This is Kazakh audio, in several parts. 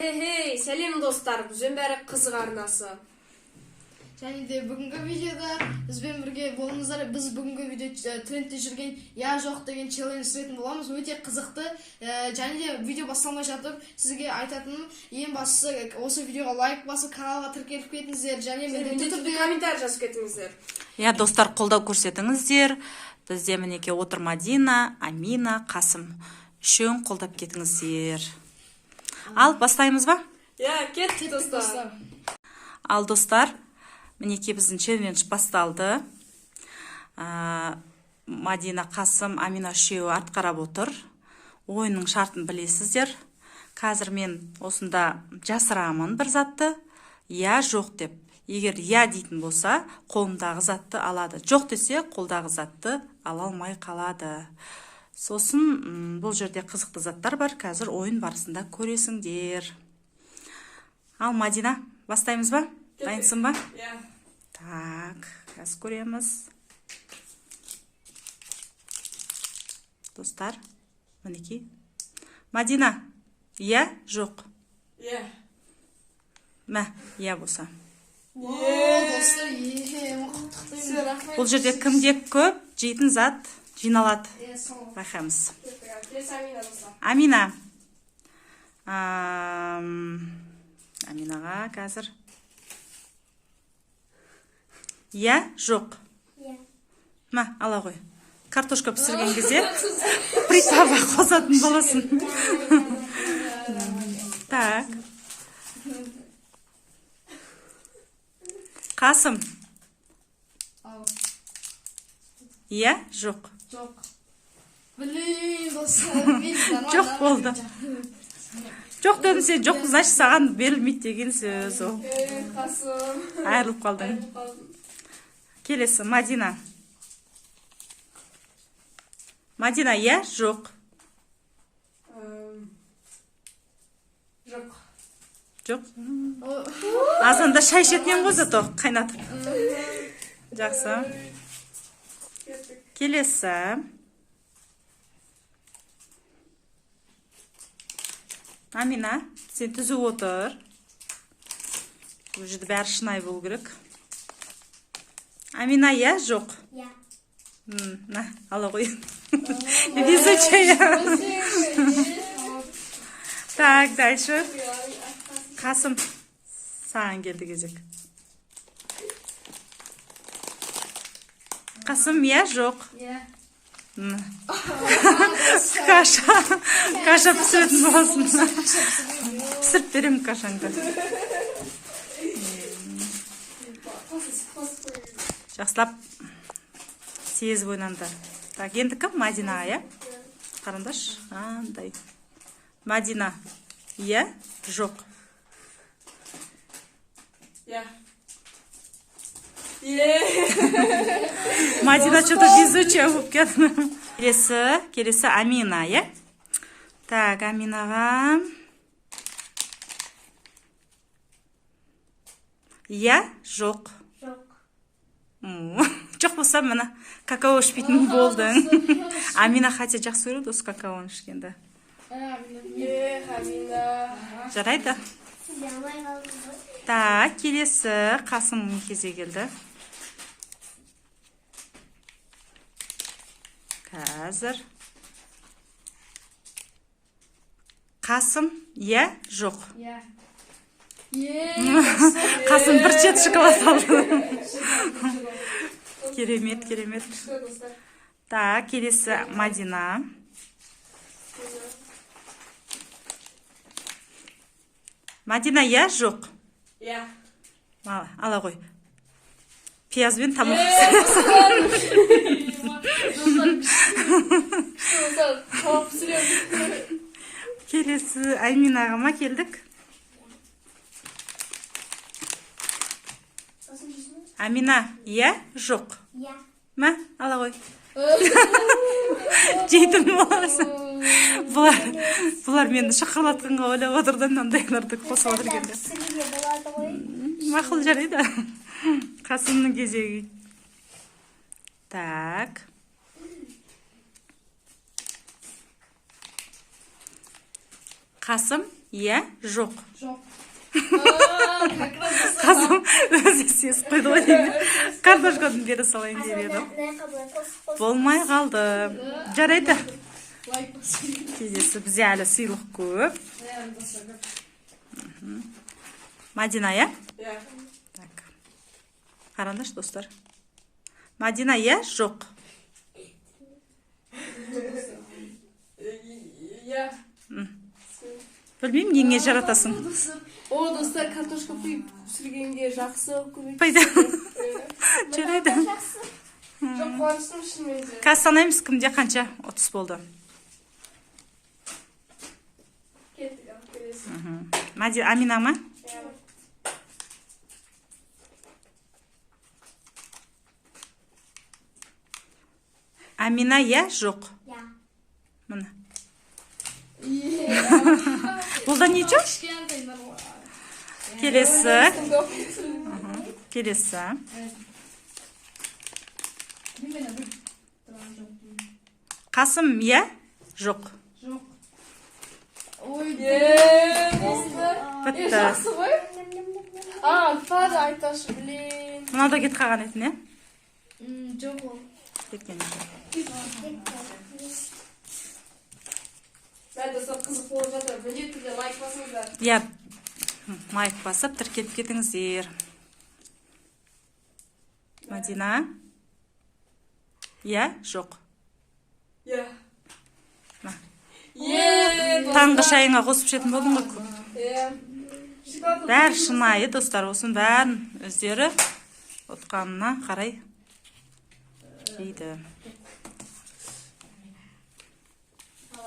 Хей, сәлем достар, бізбен бәрі Қызық арнасы. Және де бүгінгі видеода бізбен бірге болыңыздар. Біз бүгінгі видео трендте жүрген «я жоқ» деген челлендж түсіретін боламыз. Өте қызықты. Және де видео басталмай жатып сізге айтатыным, ең бастысы, осы видеоға лайк басып, каналға тіркеліп кетіңіздер және міндетті Міндетті түрде комментарий жазып кетіңіздер. Иә, достар, қолдау көрсетіңіздер. Бізде, мінекей, отыр Мадина, Амина, Қасым. Үшеуін қолдап кетіңіздер. Ал бастаймыз ба? Иә, кеттік, Кеттік, достар. Достар. Ал, достар, мінекей, біздің челлендж басталды. Мадина, Қасым, Амина үшеуі арт қарап отыр. Ойынның шартын білесіздер. Қазір мен осында жасырамын бір затты. «Иә, жоқ» деп. Егер «иә» дейтін болса, қолымдағы затты алады. «Жоқ» десе, қолдағы затты ала алмай қалады. Сосын бұл жерде қызықты заттар бар. Қазір ойын барысында көресіңдер. Ал, Мадина, бастаймыз ба? Дайынсың ба? Иә. Так, қазір көреміз. Достар, мінекей. Мадина, иә, жоқ? Иә. Мә, иә болса. О, достар, е, құттықтаймын. Все, рахмет. Бұл жерде кімде көп жейтін зат жиналады. Е, сол. Байқаймыз. Кеттік. Келесі Амина, достар. Амина. Аминаға қазір. Иә, жоқ? Иә. Мә, ала ғой. Картошка пісірген кезде приправа қосатын боласың. Так. Қасым. Ал, Иә, жоқ? Жоқ. Блин, достар, мен нормально, Жоқ болды. «Жоқ» дедің сен, жоқ, значит, саған берілмейді деген сөз ол. Е, Қасым. Айырылып қалдың. Айырылып қалдым. Келесі, Мадина. Мадина, иә, жоқ? Жоқ. Жоқ. О, Азанда шай ішетін едің ғой зато қайнатып. Жақсы. Кеттік. Келесі. Амина, сен түзу отыр. Бұл жерде бәрі шынайы болу керек. Амина, иә, жоқ? Иә. На, ала ғой. Везучая. Так, дальше. Қасым, саған келді кезек. Қасым, иә, жоқ? Иә. Каша. Каша пісіретін боласың. Пісіріп беремін кашаңды. Жақсылап сезіп ойнаңдар. Так, енді кім? Мадинаға, иә? Қараңдаршы, қандай. Мадина, иә, жоқ? Иә. Е. Мадина что-то везучая болып кетті. Келесі Амина, иә? Так, Аминаға. Иә, жоқ? Жоқ. Жоқ болса, міне, какао ішпейтін болдың. Амина хотя жақсы көреді осы какаоны ішкенді. Ә, Амина. Е, Амина. Жарайды. Сіз алмай қалдыңыз ғой. Так, келесі Қасымның кезегі келді. Қазір. Қасым, иә, жоқ? Иә. Е, Қасым бір шет шоколад алды. Керемет, керемет. Күшті, достар. Так, келесі Мадина. Мадина, иә, жоқ? Иә. Ала, ала ғой. Пиязбен тамақ. Достар, тамақ пісіремін. Келесі Аминаға ма келдік? Амина, иә, жоқ? Иә. Мә, ала ғой. Жейтін боласың. Бұлар мені шақырлатқанға ойлап отыр да, мынандайларды қосып отыр екен. Пісіруге болады ғой. Мақұл, жарайды. Қасымның кезегі. Так. Қасым, Иә, жоқ? Жоқ. А, как раз достар. Қасым өзі сезіп қойды ғой деймін, картошканы бере салайын деп едім. Мына былай қосып қосып. Болмай қалды, жарайды. Лайк басып. Кездесі, бізде әлі сыйлық көп. Иә, достар, көп. Мадина, иә? Иә. Так, қараңдаршы, достар. Мадина, иә, жоқ? Иә. Білмеймін, неңе жаратасың? Достар. О, достар, картошка фри пісіргенге жақсы көмек. Пайда. Иә. Жарайды. Жақсы. Жоқ, қуаныштымын шынымен де. Қазір санаймыз, кімде қанша ұтыс болды. Кеттік, ал келесі. Мади, Амина ма? Иә. Амина, иә, жоқ? Иә. Міне. Иә. Бұл да ничего. Кішкентайлар ғой. Келесі. Келесі. Немене бір тұрған жоқпын. Қасым, иә, жоқ? Жоқ. Ой. Е, достар. Е, Бітті. жақсы ғой. А, тағы айтпашы, блин. Мынау да кетіп қалған еді, не? Жоқ ол. Кеткен жоқ. Мә, достар, қызық болып жатыр. Міндетті түрде лайк басыңыздар. Иә, лайк басып, тіркеліп кетіңіздер. Мадина, иә, жоқ? Иә. Мә. Е, достар. Таңғы шайыңа қосып ішетін болдың ғой көп. Иә. Шоколад. Бәрі шынайы, достар, осының бәрін өздері ұтқанына қарай жейді.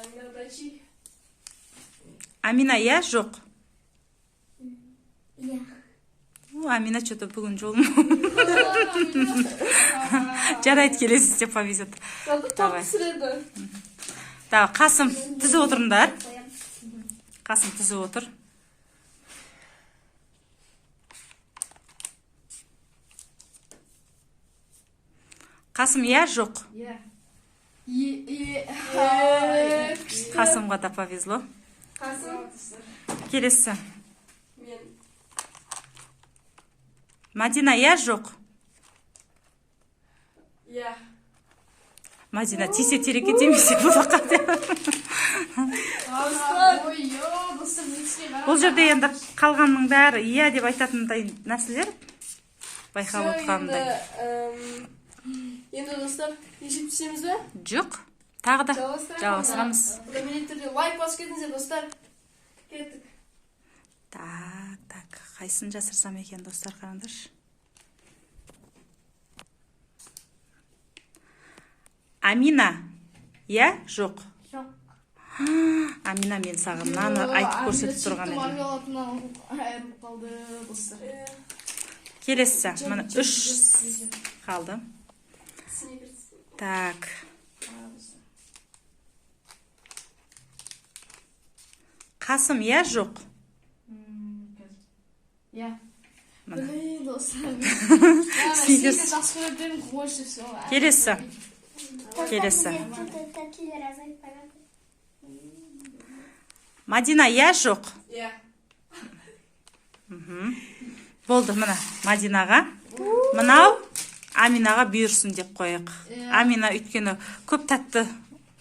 Амина, удачи. Амина, иә, жоқ? Иә. О, Амина, что то бүгін жолым жарайды, келесі деп повезет. Зато торт Давай. пісіреді. Так, Қасым, тізіп отырыңдар. Қоямын. Қасым тізіп отыр. Қасым, иә, жоқ? Иә. Е, е. Е, күшті. Қасымға да повезло. Қасым. Келесі. Мен. Мадина, иә, жоқ? Иә. Мадина, тисе терекке, тимесе бұлаққа деп. Достар. Ой, ё, достар, не істей. Бұл жерде енді қалғанның бәрі иә деп айтатындай нәрселер, байқап Всё, отқанымдай. Енді, енді, достар, есептесеміз бе? Жоқ, тағы да Жалғастырамыз. жалғастырамыз. Онда міндетті түрде лайк басып кетіңіздер, достар. Кеттік. Так, так, қайсысын жасырсам екен, достар, қараңдаршы. Амина, иә, жоқ? Жоқ. Амина, мен саған мынаны айтып көрсетіп тұрған едім. Мармеладынан айырылып қалды, достар. Е, Келесі, міне, үш қалды. Сникерс. Так, Қасым, иә, жоқ? Иә. Міне. Блин, достар. Сникерс. Сникерс жақсы көреді едім, больше всего. Келесі. Келесі. Что-то тәттілер азайып барады. Мадина, иә, жоқ? Иә. Болды, міне, Мадинаға мынау, Аминаға бұйырсын деп қояйық. Иә. Амина өйткені көп тәтті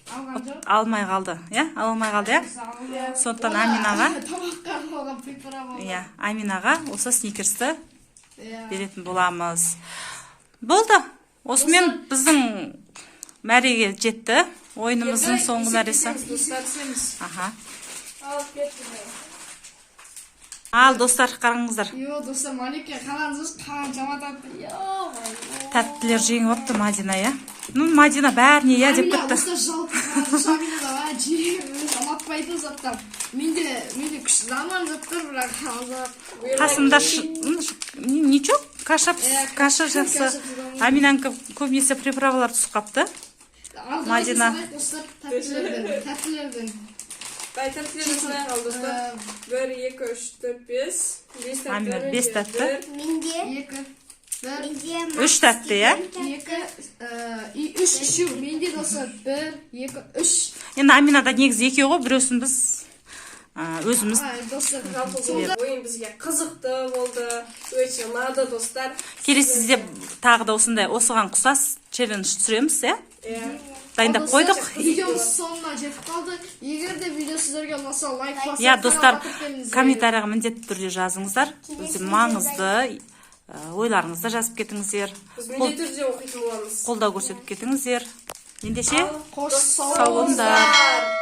Алған жоқ. алмай қалды, иә, ала алмай қалды, иә. Сондықтан Аминаға Тамаққа арналған приправа. Иә, Аминаға осы сникерсті Иә. беретін боламыз. Болды, осымен біздің мәреге жетті ойынымыздың Енді соңғы мәресі. есептесеміз, достар. Аха. Ал, кеттік. Ал, достар, қараңыздар. Йо, достар, Малика, қараңыздаршы, қаншама тәтті. Йо, Тәттілер жеңіп алыпты Мадина, иә. Ну, Мадина бәріне иә деп Амина, кетті. достар, жалпы қараңыздаршы, Амина да жеп ұнатпайтын заттар. Менде күшті жаман заттар, бірақ азап. Қасымда ничего, каша. Иә, Каша каша жақсы. жақсы. Аминанікі көбінесе приправалар түсіп қапты. Ал, Мадина. давайте санайық, достар, тәттілерден, тәттілерден. Бай, тәттілерді санайық, ал, достар. Бір, екі, үш, төрт, бес. Бес тәтті. Амина, менде. бес тәтті. Бір, Менде Екі, бір, менде Үш тәтті, иә? екі, и үш, үшеу. Менде, достар, бір, екі, үш. Енді Аминада негізі екеу ғой, біреусін біз Өзіміз Ай, достар, Жалпы, бұл ойын бізге қызықты болды, өте ұнады, достар. Келесіде тағы да осындай, осыған ұқсас челлендж түсіреміз, иә? Иә. Дайындап Ал, достар, қойдық. Видеомыз соңына жетіп қалды. Егер де видео сіздерге ұнаса, лайк басып, Иә, достар, каналға тіркеліңіздер. комментарийға міндетті түрде жазыңыздар. Келесі Өте маңызды ойларыңызды жазып кетіңіздер. Біз міндетті түрде оқитын боламыз. Қолдау көрсетіп кетіңіздер. Ендеше, Қош, сау сау болыңдар. Достар.